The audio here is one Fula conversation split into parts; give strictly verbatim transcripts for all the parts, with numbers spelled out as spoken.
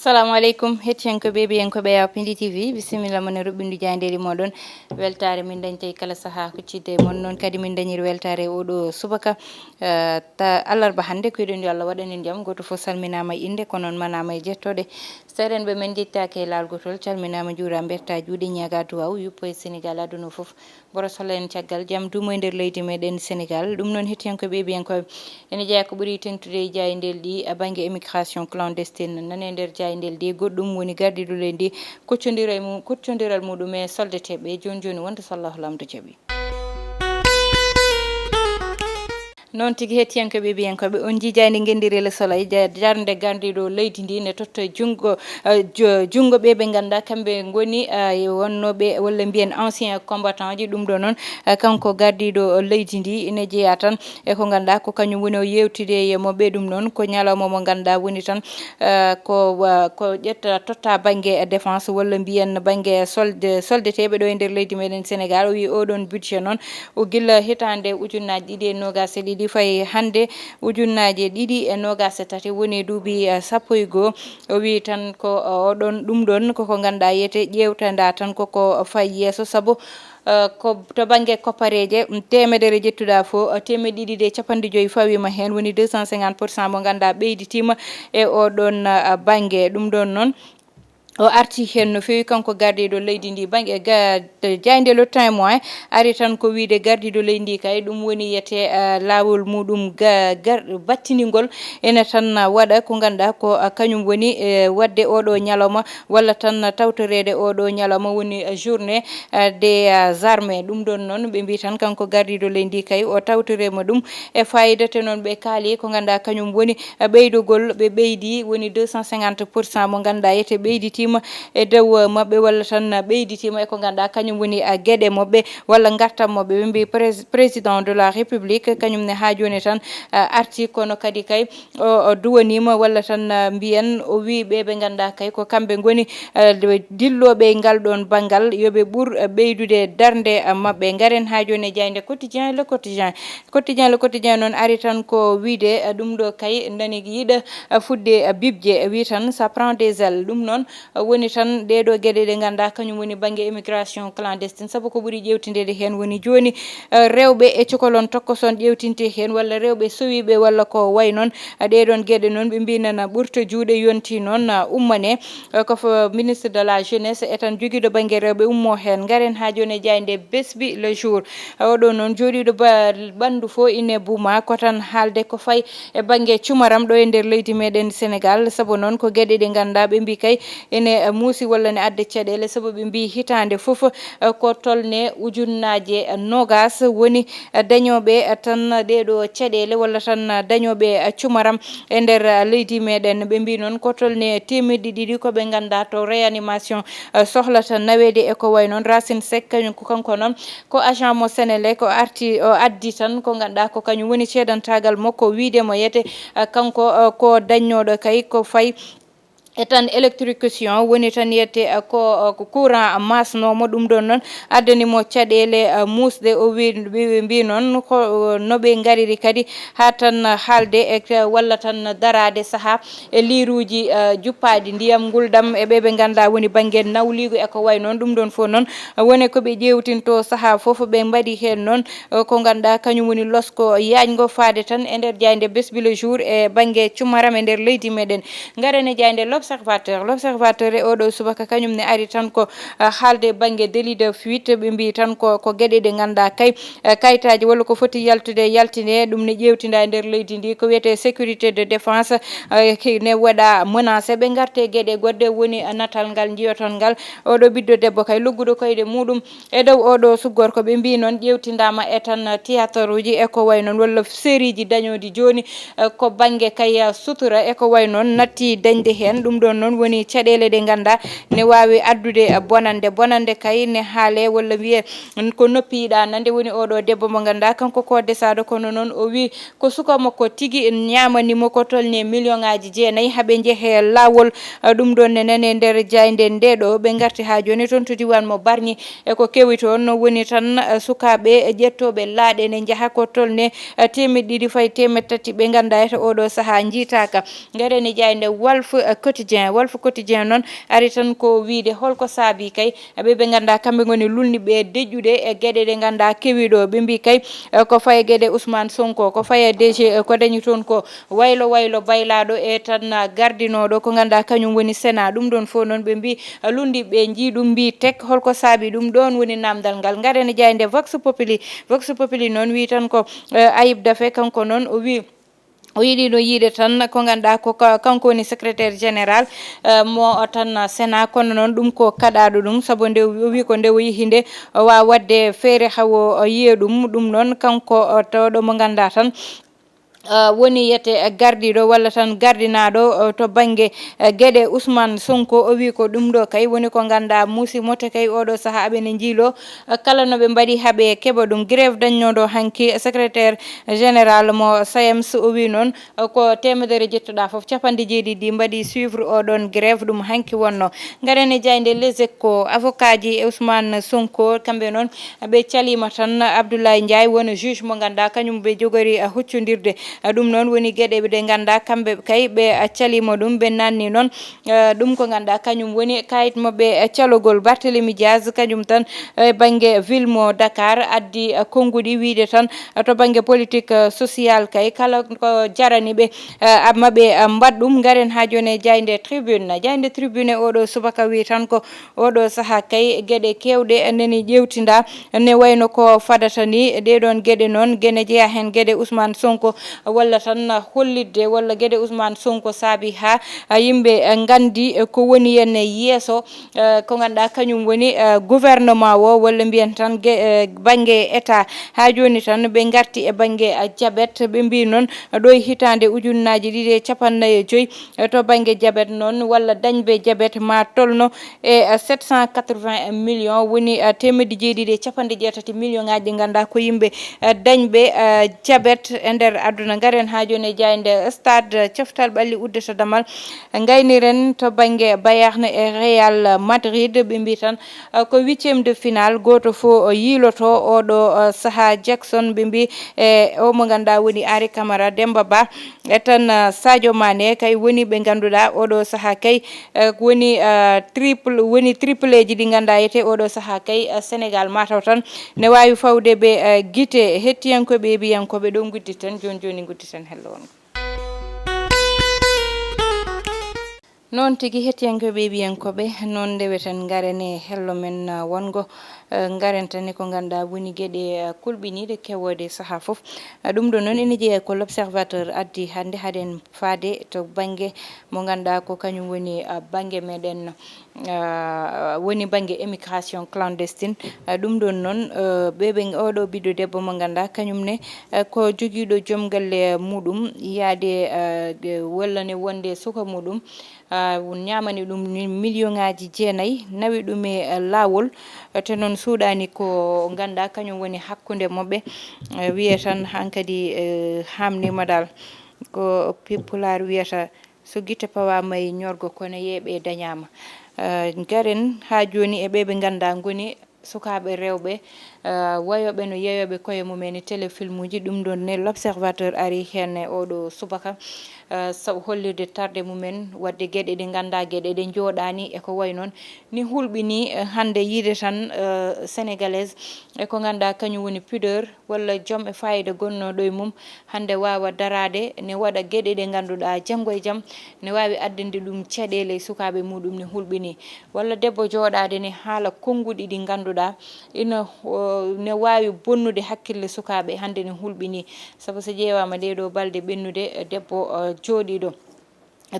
Assalamu aleykum, hettiyankoɓe, ɓiyankoɓe Yaw Pindi T V, bisimilla mon e ruɓɓindu jaayndeeli mooɗon. Weltaare min dañta e kala sahaa huccidde e mon, noon kadi min dañiri weltaare e oɗo subaka. Eh, ta alarba hannde, ko eɗen yo Allah waɗan en jam. Gooto fof salminaama e innde, ko noon manaama e jettooɗe. Seerenɓe men njettaaki e laawol gootol, calminaama, njuuraama, mbertaa juuɗe, ñaagaa duwaaw, yuppo e Senegaal, aduna fof. Mboros holla en caggal jam duumo e nder leydi meɗen Senegaal. Ɗum noon, hettiyankoɓe, ɓiyankoɓe, ene jeyaa ko ɓuri teŋtude e jaayndeeli ɗi, a bannge immigration clandestine. Nane e nder jaayndeeli ɗi, goɗɗum woni gardiiɗo leydi ndi, kuccondiral mu-, kuccondiral muɗum e soldeteeɓe. Jooni jooni, wonta so Allahu Laamɗo jaɓi. Noon tigi, hettiyankoɓe, ɓiyankoɓe, on njiijaani ngenndiri Le Soleil, ja-, jarnde gardiiɗo leydi ndi ne totta junngo, eh, jo-, junngo ɓe ɓe ngannduɗaa kamɓe ngoni, eh, wonnooɓe, walla mbiyen ancien combattant ji. Ɗum ɗo noon, eh, kanko gardiiɗo leydi ndi ine jeyaa tan e ko ngannduɗaa ko kañum woni o yeewtide e mo ɓe. Ɗum noon ko ñalawma mo ngannduɗaa woni tan, eh, ko, wa-, ko ƴetta totta bannge défense walla mbiyen bannge solde, soldeteeɓe ɗo e nder leydi meɗen Senegaal. O wii oɗon budget noon o gila hitaande ujunnaaji ɗiɗi e noogaas e ɗiɗi fayi hannde ujunnaaji ɗiɗi e noogaas e tati, woni duuɓi, eh, sappo e goo. O wii tan ko, eh, oɗon, ɗum ɗon koko ngannduɗaa yiyete ƴeewtandaa tan koko fayi yeeso, sabu, eh, ko to bannge koppareeje, mm, teemedere ƴettuɗaa fof, eh, teemeɗɗe ɗiɗi e capanɗe joyi fawiima heen, woni deux cent cinquante pour cent mo ngannduɗaa ɓeyditiima e oɗon, eh, bannge. Ɗum ɗon noon, o arti heen no feewi, kanko gardiiɗo leydi ndi. Bannge ga-, jaaynde Le Témoin ari tan ko wiyde gardiiɗo leydi ndi kay, ɗum woni yiyete, eh, laawol muɗum ga-, gar-, battiningol ene tan waɗa ko ngannduɗaa ko, eh, kañum woni, eh, waɗde oɗo ñalawma walla tan tawtoreede oɗo ñalawma woni, eh, journée, eh, des, eh, armées. Ɗum ɗon noon ɓe mbii tan kanko gardiiɗo leydi ndi kay o tawtoreema ɗum e fayida, te noon ɓe kaali ko ngannduɗaa kañum woni ɓeydugol, ɓe ɓeydi woni deux cent cinquante pour cent mo ngannduɗaa yiyete ɓeyditiima e dow, eh, maɓɓe walla tan ɓeyditiima e ko ngannduɗaa kañum woni, eh, geɗe maɓɓe walla ngartam maɓɓe. Ɓe mbii prés-, président de la République kañum ne haa jooni tan, eh, arti, kono kadi kay o, o duwaniima walla tan, eh, mbiyen o wii ɓe ɓe ngannduɗaa kay ko kamɓe ngoni, eh, dillooɓe e ngal ɗoon banngal yo ɓe ɓur, eh, ɓeydude darnde, eh, maɓɓe. Ngaren haa jooni e jaaynde Quotidien, Le Quotidien. Quotidien, Le Quotidien noon ari tan ko wiyde, eh, ɗum ɗo kay nani yiɗa, eh, fuɗde, eh, bibje, eh, wii tan ça prend des ailes. Ɗum noon, eh, woni tan ɗee ɗoo geɗe ɗe ngannduɗaa kañum woni bannge immigration clandestine, sabu ko ɓuri ƴeewtindeede heen woni jooni, eh, rewɓe e cukalon tokkoson ƴeewtinte heen, walla rewɓe sowiiɓe walla ko wayi noon. Eh, ɗee ɗoon geɗe noon ɓe mbii nana ɓurta juuɗe yonti noon, eh, ummane. Eh, ko fo-, ministre de la jeunesse e tan jogiiɗo bannge rewɓe ummoo heen. Ngaren haa jooni e jaaynde Besbi Le Jour. Oɗo noon jooɗiiɗo ba-, ɓanndu fof ine buuma, ko tan haalde ko fayi e bannge cumaram ɗo e nder leydi meɗen Senegaal, sabu noon ko geɗe ɗe ngannduɗaa ɓe mbii kay ene muusi walla ne adda caɗeele, sabu ɓe mbii hitaande fof, eh, ko tolne ujunnaaje noogaas woni, eh, dañooɓe, eh, tan ɗee ɗoo caɗeele walla tan, eh, dañooɓe, eh, cumaram e nder, eh, leydi meɗen. Ɓe mbii noon ko tolne teemeɗɗe ɗiɗi ko ɓe ngannduɗaa to réanimation, eh, sohlata naweede e ko wayi noon. Racine Seck kañum ko kanko noon ko agent mo Senelec, o arti, o addi tan ko ngannduɗaa ko kañum woni ceedantaagal makko, wiyde mo yiyete, eh, kanko, eh, ko dañnooɗo kay ko fayi e tan électrocution, woni tan yiyete, eh, ko, eh, ko courant maasnoomo. Ɗum ɗoon noon addani mo caɗeele, eh, muusɗe. O wii, ɓe mbii noon ko, eh, no ɓe ngariri kadi haa tan haalde e, walla tan daraade sahaa e liiruuji, eh, juppaaɗi ndiyam, ngulɗam e ɓe ɓe ngannduɗaa woni bannge nawliigu e ko wayi noon. Ɗum ɗoon fof noon, eh, woni ko ɓe ƴeewtinto sahaa fof. Ɓe mbaɗi heen noon, eh, ko ngannduɗaa kañum woni losko yaajngo faade tan e nder jaaynde Besbi Le Jour e bannge cumaram e nder leydi meɗen. Ngaren e jaaynde L'Observateur. L'Observateur e oɗo subaka kañum ne ari tan ko, eh, haalde bannge délit de fuite. Ɓe mbii tan ko, ko geɗe ɗe ngannduɗaa kay, eh, kayitaaji walla ko foti yaltude, yaltine, ɗum ne ƴeewtinda e nder leydi ndi, ko wiyetee sécurité de défense, eh, ki ne waɗa menacé. Ɓe ngarte geɗe goɗɗe, woni natal ngal njiyoton ngal. Oɗo ɓiɗɗo debbo kay lugguɗo koyɗe muɗum e dow oɗo suggorko. Ɓe mbii noon ƴeewtindaama e tan théâtre uji e ko wayi noon, walla série ji dañooɗi jooni, eh, ko bannge kay, eh, sutura e ko wayi noon natti dañde heen. Ɗum ɗoon noon woni caɗeele ɗe ngannduɗaa ne waawi addude, eh, bonannde. Bonannde kay ne haalee walla wiyee ko noppi yiɗaa nande. Woni oɗo debbo mo ngannduɗaa kanko ko desaaɗo, kono noon o wii ko suka makko tigi ñaamani mo ko tolni million ŋaaji jeenayi haa ɓe njehee laawol. Eh, ɗum ɗoon ne nane nder jaaynde nde ɗo. Ɓe ngarti haa jooni toon to diiwaan mo Bargny e ko kewi toon, no woni tan, eh, sukaaɓe ƴettooɓe laaɗe ne njaha ko tolne, eh, teemeɗɗe ɗiɗi fayi teemeɗɗe tati ɓe ngannduɗaa e to oɗo sahaa njiitaaka. Ngaren e jaaynde Walf, eh, Quotidien. Quotidien, Walf Quotidien noon ari tan ko wiyde holko saabi kay ɓe ɓe ngannduɗaa kamɓe ngoni lulniiɓe deƴƴude e geɗe ɗe ngannduɗaa kewi ɗo. Ɓe mbii kay, eh, ko faye geɗe Ousmane Sonko, ko faye D G, eh, ko dañi toon ko waylo waylo baylaaɗo e tan, ah, gardinooɗo ko ngannduɗaa kañum woni Sénat. Ɗum ɗoon fof noon ɓe mbii, ah, lulniiɓe njii ɗum, mbii tek holko saabi ɗum. Ɗoon woni naamndal ngal. Ngaren e jaaynde Vox Populi. Vox Populi noon wii tan ko, eh, Ayib Daffé, kanko noon o wii, o yiɗino yiide tan ko ngannduɗaa ko ka-, kanko woni secrétaire général, eh, mo tan Sénat, kono noon ɗum ko kaɗaaɗo ɗum, sabu nde o wi ko nde o yehi nde o waawa waɗde feere hawo o yiya ɗum. Ɗum noon kanko, eh, tawɗo mo ngannduɗaa tan, eh, woni yete gardiiɗo walla tan gardinaaɗo, eh, to bannge, eh, geɗe Ousmane Sonko. O wii ko ɗum ɗo kay woni ko ngannduɗaa muusi mo te kay oɗo sahaa aɓene njiilo, eh, kala no ɓe mbaɗi haɓe keɓa ɗum. Grève dañnooɗo hanki secrétaire général mo SAEMS, o wii noon, eh, ko teemedere jettuɗaa fof, capanɗe jeeɗiɗi ɗi mbaɗi suivre oɗon grève, ɗum hanki wonno. Ngaren e jaaynde Les Échos, avocat ji e Ousmane Sonko, kamɓe noon ɓe caliima tan Abdoulaye Ndiaye, woni juge mo ngannduɗaa kañum ɓe jogori, eh, huccondirde. Eh, ɗum noon woni geɗe ɗe ngannduɗaa kamɓe kay ɓe, eh, caliima ɗum, ɓe naatni noon, eh, ɗum ko ngannduɗaa kañum woni kayit maɓɓe, eh, calogol. Barthélémy Diaz kañum tan, eh, bannge ville mo Dakar addi, eh, konnguɗi wiyde tan, eh, to bannge politique, eh, social kay kala ko jarani ɓe, eh, maɓe, eh, mbaɗ ɗum. Ngaren haa jooni e jaaynde Tribune. Jaaynde Tribune oɗo subaka wii tan ko oɗo sahaa kay geɗe keewɗe neni ƴeewtindaa, ne wayno ko fadata ni. Ɗee ɗoon geɗe noon gene jeyaa heen geɗe Ousmane Sonko walla tan hollitde walla geɗe Ousmane Sonko saabi haa, ah, yimɓe, eh, nganndi, eh, ko woni heen e yeeso, eh, ko ngannduɗaa kañum woni, eh, gouvernement o walla mbiyen tan ge-, eh, bannge état. Haa jooni tan ɓe ngarti e bannge, eh, jabet, ɓe mbii noon ɗo e hitaande ujunnaaji ɗiɗi e cappannayi e joy, eh, to bannge jabet noon walla dañɓe jabet ma tolno e, eh, sept cent quatre-vingts millions, woni, eh, teemedde jeeɗiɗi e capanɗe jeetati million ŋaaji ɗi ngannduɗaa ko yimɓe, eh, dañɓe, eh, jabet e nder aduna. Ngaren haa jooni e jaaynde Stade, eh, coftal ɓalli uddata damal. Ngayniren to bannge Bayern e Real Madrid, ɓe mbii tan, eh, ko huitième de finale, gooto fof, eh, yiiloto oɗo, eh, sahaa. Jackson, ɓe mbii, e o mo ngannduɗaa woni Henri Camara, Demba Ba, e tan, ah, Sadio Mané, kay woni ɓe ngannduɗaa oɗo sahaa kay, eh, woni, ah, triple, woni tripleji ɗi ngannduɗaa etee oɗo sahaa kay, ah, Sénégal mataw tan ne waawi fawde ɓe, ah, gite. Hettiyankooɓe e ɓiyankooɓe, ɗo ngudditen jooni jooni, ngudditen hello wongo. Noon tigi, hettiyankooɓe e ɓiyankooɓe, noon ndeweten ngaren e hello men, ah, wongo. Eh, ngaren tan e ko ngannduɗaa woni geɗe, eh, kulɓiniiɗe kewoode sahaa fof. Eh, ɗum ɗo noon ene jeyaa ko L'Observateur addi hannde, haɗen faade to bannge mo ngannduɗaa ko kañum woni, eh, bannge meɗen, eh, woni bannge émigration clandestine. Eh, ɗum ɗoon noon, eh, ɓe ɓe oɗo ɓiɗɗo debbo mo ngannduɗaa kañum ne, eh, ko jogiiɗo joom galle muɗum yaade, eh, walla ne wonde suka muɗum, ah, ñaamani ɗum ni million ŋaaji jeenayi, nawi ɗum e, eh, laawol. Eh, te noon suuɗaani ko ngannduɗaa kañum woni hakkunde maɓɓe. Eh, wiyee tan hankadi, eh, haamniima dal. Ko pi-, Pulaar wiyata, so gite pawaama e ñorgo, kono yeeɓe dañaama. Eh, ngaren haa jooni e ɓe ɓe ngannduɗaa ngoni sukaaɓe rewɓe, eh, wayooɓe no yeeyooɓe koye mumen e téléfilmuuji. Ɗum ɗoon ne L'Observateur ari heen e oɗo subaka, eh, sabu hollirde tarde mumen, waɗde geɗe ɗe ngannduɗaa geɗe ɗe njooɗaani e ko wayi noon. Ni hulɓinii, eh, hannde yiide tan, eh, Sénégalaise e ko ngannduɗaa kañum woni pudeur, walla joom e faayida gonnooɗo e mum, hannde waawa daraade, ne waɗa geɗe ɗe ngannduɗaa janngo e jam ne waawi addande ɗum caɗeele e sukaaɓe muɗum ne hulɓinii. Walla debbo jooɗaade ne haala konnguɗi ɗi ngannduɗaa ina, o, ne waawi bonnude hakkille sukaaɓe, hannde ne hulɓinii. Sabu so ƴeewaama ɗee ɗoo balɗe ɓennude, debbo, o, jooɗiiɗo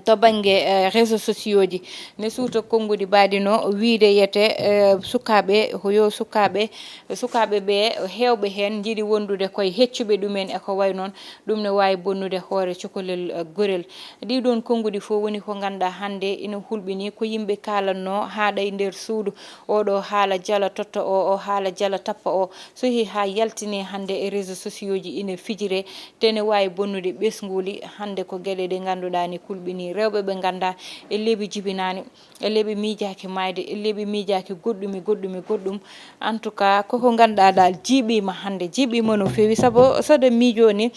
to bannge, eh, réseaux sociaux ji, ne suuta konnguɗi mbaɗi no wiyde yete, eh, sukaaɓe, ko yo sukaaɓe, sukaaɓe ɓe heewɓe heen njiɗi wondude koye heccuɓe ɗumen e ko wayi noon, ɗum ne waawi bonnude hoore cukalel, eh, gorel. Ɗii ɗoon konnguɗi fof woni ko ngannduɗaa hannde ina hulɓinii ko yimɓe kaalatnoo haaɗa e nder suudu, oɗo haala jala totta o, o haala jala tappa o, so yehi haa yaltini hannde e réseaux sociaux ji ina fijire, te ne waawi bonnude ɓesnguuli. Hannde ko geɗe ɗe ngannduɗaa ne kulɓinii rewɓe ɓe nganndaa ellee ɓe jibinaani, ellee ɓe miijaaki maayde, ellee ɓe miijaaki goɗɗum e goɗɗum e goɗɗum. En tout cas, koko ngannduɗaa dal jiiɓiima hannde, jiiɓiima no feewi, sabu so ɗe miijoo ni,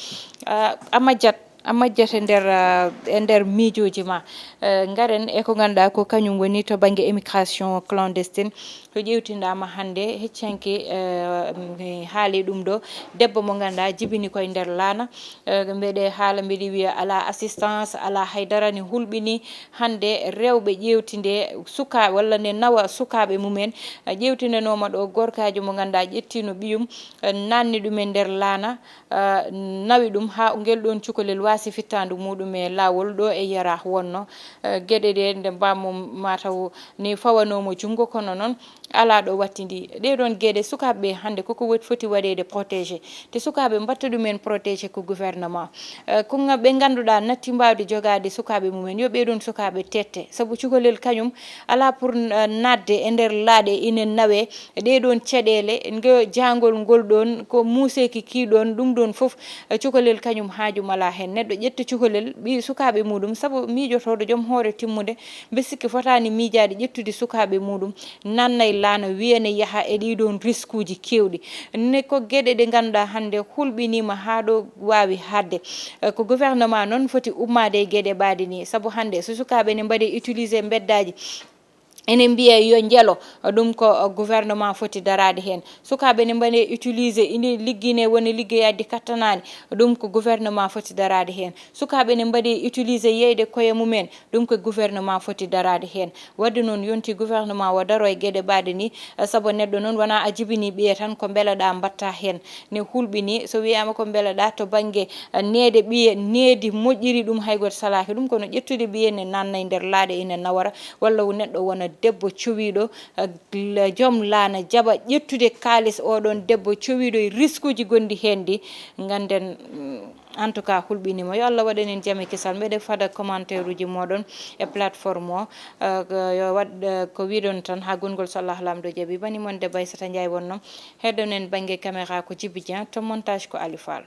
ah, a majjat. A majjat e nder, eh, e nder miijooji ma. Eh, ngaren e ko ngannduɗaa ko kañum woni to bannge immigration clandestine. To ƴeewtindaama hannde, heccanke, eh, mi haali ɗum ɗo, debbo mo ngannduɗaa jibini koye nder laana. Eh, mbeɗe haala, mbeɗe wiya alaa assistance, alaa haydara, ne hulɓini. Hannde rewɓe ƴeewtinde suka-, walla ne nawa sukaaɓe mumen. Eh, ƴeewtindenooma ɗo gorkaajo mo ngannduɗaa ƴettino ɓiyum, eh, nanni ɗum e nder laana. Ah, nawi ɗum haa ngel ɗoon cukalel waasi fittaandu muɗum e laawol ɗo e Yarah wonno. Ah, geɗe ɗe nde mbammo mataw ni fawanoomo junngo, kono noon alaa ɗo wattindi. Ɗee ɗoon geɗe sukaaɓe ɓe hannde koko wot-, foti waɗeede protégé. Te sukaaɓe mbaɗta ɗum en protégé ko gouvernement. Ah, ko nga-, ɓe ngannduɗaa natti mbaawde jogaade sukaaɓe mumen, yo ɓee ɗoon sukaaɓe tette. Sabu cukalel kañum alaa pour, ah, naatde e nder laaɗe ine nawe. Ɗee ɗoon caɗeele, ngo jahngol ngol ɗoon, ko muuseeki kii ɗoon, ɗum ɗoon fof, eh, cukalel kañum haaju alaa heen. Neɗɗo ƴetta cukalel, ɓii sukaaɓe muɗum, sabu miijotooɗo joom hoore timmude, mbe sikki fotaani miijaade ƴettude sukaaɓe muɗum, nanna e laana, wiya ne yaha e ɗii ɗoon riskuuji keewɗi. Ne ko geɗe ɗe ngannduɗaa hannde hulɓiniima haa ɗo waawi haɗde. Eh, ko gouvernement noon foti ummaade e geɗe ɓaaɗe nii, sabu hannde so sukaaɓe ne mbaɗee utiliser mbeddaaji, ene mbiya yo njelo, ɗum ko gouvernement foti daraade heen. Sukaaɓe ne mbaɗe utiliser, ine liggine woni liggeyaaji kattanaani, ɗum ko gouvernement foti daraade heen. Sukaaɓe ne mbaɗe utiliser yeyde koye mumen, ɗum ko gouvernement foti daraade heen. Wadde noon yonti gouvernement o daro e geɗe ɓaaɗe ni, eh, sabu neɗɗo noon wonaa a jibini ɓiye tan ko mbeleɗaa mbaɗta heen. Ne hulɓini, so wiyaama ko mbeleɗaa to bannge, eh, neede ɓiye, needi moƴƴiri ɗum hay gooto salaaki ɗum, kono ƴettude ɓiye ne nanna e nder laaɗe ine nawora, walla wo neɗɗo wona debbo cowiiɗo, eh, l-, joom laana jaɓa ƴettude kaalis oɗon debbo cowiiɗo e riskuuji gonɗi heen ɗi, ngannden, mm, en tout cas hulɓiniima. Yo Allah waɗan en jam e kisal. Mbeɗe fada commentaire uji moɗon e plateforme o. Eh, ko yo waɗ, eh, ko wiɗon tan haa gongol so Allah Laamɗo jaɓi. Bani mon debbo Aissata Ndiaye wonno. Heddonen bannge caméra ko Djiby Dieng, to montage ko Aliou Fall.